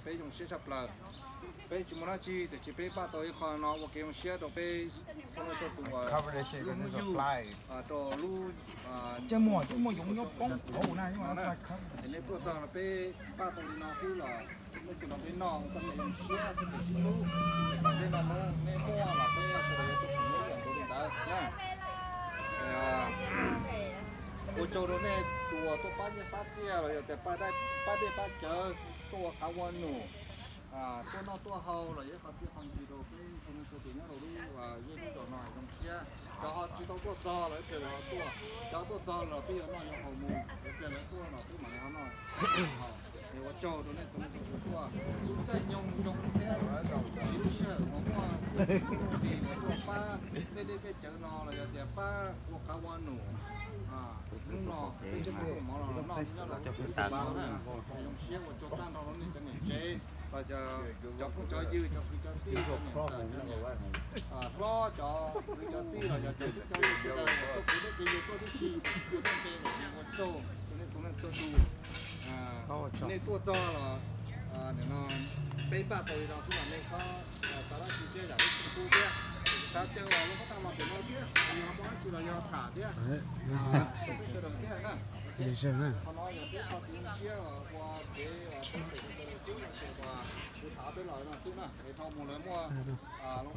Peb zoo siab tshaj plaws. Peb tsis muaj dab tsi tiam sis peb npaj tau ib qho no ua kev zoo siab rau peb txhua leej txhua tus, lub hnub yug, rau lub es nej tuaj txog los peb npaj tau li no xwb los nej tus no peb noj ua txoj kev zoo siab txoj kev sib hlub. Kom nej noj mov nej muaj los peb sawv daws yuav tsum ua li ntawd na. Ua tsaug rau nej tus uas tuaj pab nyiaj pab txiaj los yog tias pab dej pab cawv, tuaj ua qav ua num, tuaj noj tuaj haus los yog ib qho txiaj qho ntsig rau peb txhua leej txhua tus nyob rau lub zej lub zos no zoo siab. Cov ho tsis tau tuaj txog los ib pliag lawv ho tuaj, cov tuaj txog los peb yuav noj yuav haus mus, ib pliag lawv tuaj los peb mam li ho noj. Es ua tsaug rau nej txhua leej txhua tus tuaj, lub caij nyoog zoo thiab tsis lub sij hawm uas muaj txiaj ntsig tuaj pab tej dej tej cawv no los yog tias pab ua qav ua num. Hnub no peb coj mov los noj nyob rau lub zos no na, zoo siab ua tsaug tag nrho rau nej cov niam tsev, cov phooj cov ywg, cov kwv cov tij, cov niam ntxawm, cov niam hlob, cov kwv cov tij los yog cov tub cov ntxhais uas tuaj kwv tij kwv yaig tuaj tib si, ua tsaug rau nej txhua leej txhua tus. Nej tuaj txog los nim no peb npaj tau li no xwb los nej txhob xav dab tsi thiab, yam li tub thiab, xav caw los lub qhov thaj los pem no thiab, yog muaj dab tsi los yog tham thiab. Peb sawv daws thiab na. Qhov no yog peb txoj kev zoo siab ua kev peb pem sawv daws xwb no ces uas kuv tham peb los no xwb na, es dhau mus lawv muaj lub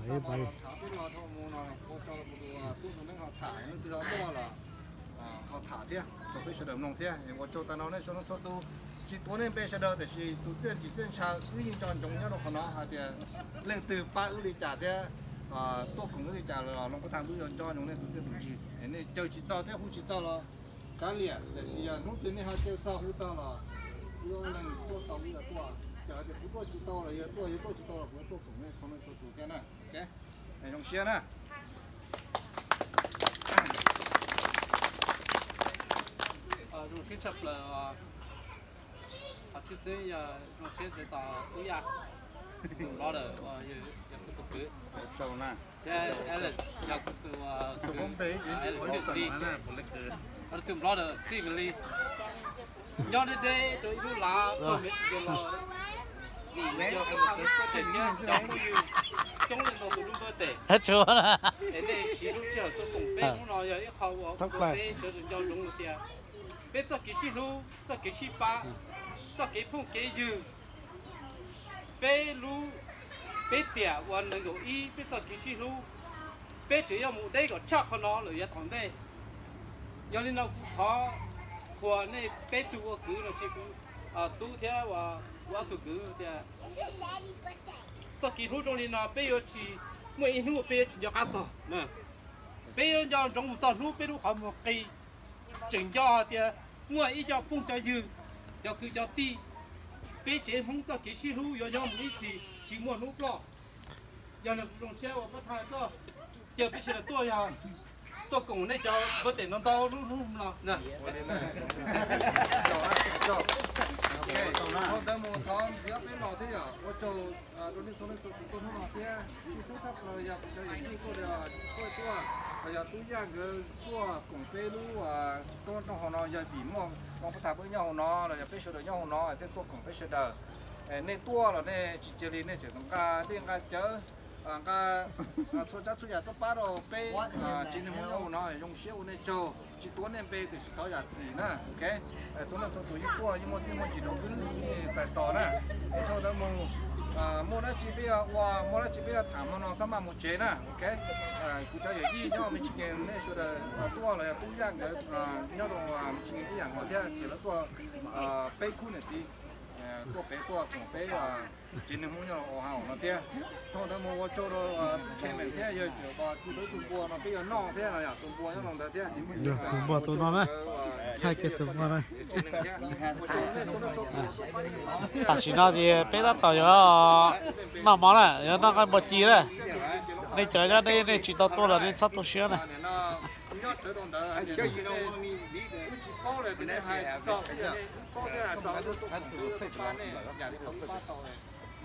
qhov thaj los tham peb los dhau mus no ua tsaug rau tus tub tus neeb ho tham, leej twg ho tuaj los ho tham thiab rau peb sawv daws mloog thiab. Ua tsaug tag nrho nej sawv daws txhua tus, tsis tuav nej npe sawv daws tiam sis tus txiaj ntsig txiaj ntshaw wb yeej nco ntsoov nyob rau qhov no hais tias leej twg pab wb li cas thiab tuaj koom wb li cas los Looj Kub Thaj wb yuav nco ntsoov nej tus txiaj tus ntsig. Nej caw tsis txog thiab hu tsis txog los kav liam, tiam sis yog hnub twg nej ho caw txog hu txog los wb leej tuaj tau wb yuav tuaj. Yog hais tias kuv tuaj tsis tau los yog tuaj, yog tuaj tsis tau los kuv yuav tuaj koom nej txhua leej txhua tus thiab na. Zoo siab na. Zoo siab tshaj plaws, qhov tshwj xeeb yog zoo siab txog tus tub Yaj, tus brother, yog kuv tus kwv, thiab Alex yog kuv tus kwv, Alex Steve, tus brother Steve li. Nyob deb deb rau ib lub lav txog me ntsis los vim yog kuv lub npawb tes thiab cov phooj ywg coob leej ntau tus lub npawb tes, es nej siv lub sij hawm tuaj koom peb hnub no yog ib qho uas ua peb sawv daws nco ntsoov tias peb txoj kev sib hlub, txoj kev sib pab, txoj kev phooj kev ywg, peb lub, peb tiam uas nees nkaum ib peb txoj kev sib hlub, peb tseem yuav mus deb kom tshaj qhov no lawm yav tom ntej. Yog li no kuv thov qhuas nej peb tug ua kwv los sis kuv tub thiab kuv ob tug kwv tias txoj kev hlub zoo li no peb yuav tsis muaj ib hnub peb yuav tsis nco qab txog. Peb yuav nco ntsoov mus txog hnub peb lub qhov muag qi, tseem nco hais tias muaj ib co phooj cov ywg, cov kwv cov tij, peb tsev Hmoob txoj kev sib hlub yuav nyob mus ib txhis tsis muaj hnub ploj. Yog li kuv zoo siab uas pab thaj tuaj, caw peb sawv daws tuaj yog tuaj koom nej cov npawb tes ntau ntau lub hnub no. Ua li na, ua li na, ua li na. Thov ntawd mus thov ntxiv peb los thiab yom. Ua tsaug rau nej txhua leej txhua tus tuaj hnub no thiab. Tsis txhua txhua plaws yog kuv cov yawm yij tuaj, tuaj tuaj, los yog tub Yaj nkawd tuaj koom peb lub rooj hauv no yog vim muaj Looj Kub Thaj peb nyob hauv no los yog peb sawv daws nyob hauv no thiaj tuaj koom peb sawv daws. Nej tuaj los nej tsis cia li nej tseem nqa dej nqa cawv, nqa txhua tsav txhua yam tuaj pab rau peb tsev neeg Hmoob nyob hauv no, zoo siab ua nej tsaug. Tsis tuav nej npe tiam sis thov zam txim na. Txhua leej txhua tus yeej tuaj yeej muaj txiaj muaj ntsig rau wb, yeej txais tos na. Es thaum ntawd mus, muaj dab tsi peb yuav ua, muaj dab tsi peb yuav tham hmo no txhob maj mus tsev na. Kuv cov yawm yij nyob Michigan nej sawv daws tuaj los yog tub Yaj nkawd nyob rau Michigan ib yam nkaus thiab ces lawv tuaj peb khub niam txiv tuaj pem tuaj koom peb tsev neeg Hmoob nyob rau Ohio no thiab. Thaum ntawd mus ua tsaug rau Clement thiab yawg Cawm Bos, tsis tau tus npua no peb yuav noj thiab no yom, tus npua nyob rau ntawd thiab. Tus npua tus no na, thaij kiag tus npua na. Tam sim no ces peb tab tom yuav noj mov na, yuav noj nqaij npua ci na. Nej cov nyob deb nej tsis tau tuaj los nej txhob tu siab na.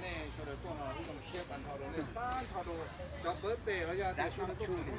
Nej sawv daws tuaj no wb zoo siab tag nrho rau nej tag nrho rau cov npawb tes los yog tias sawv daws tuaj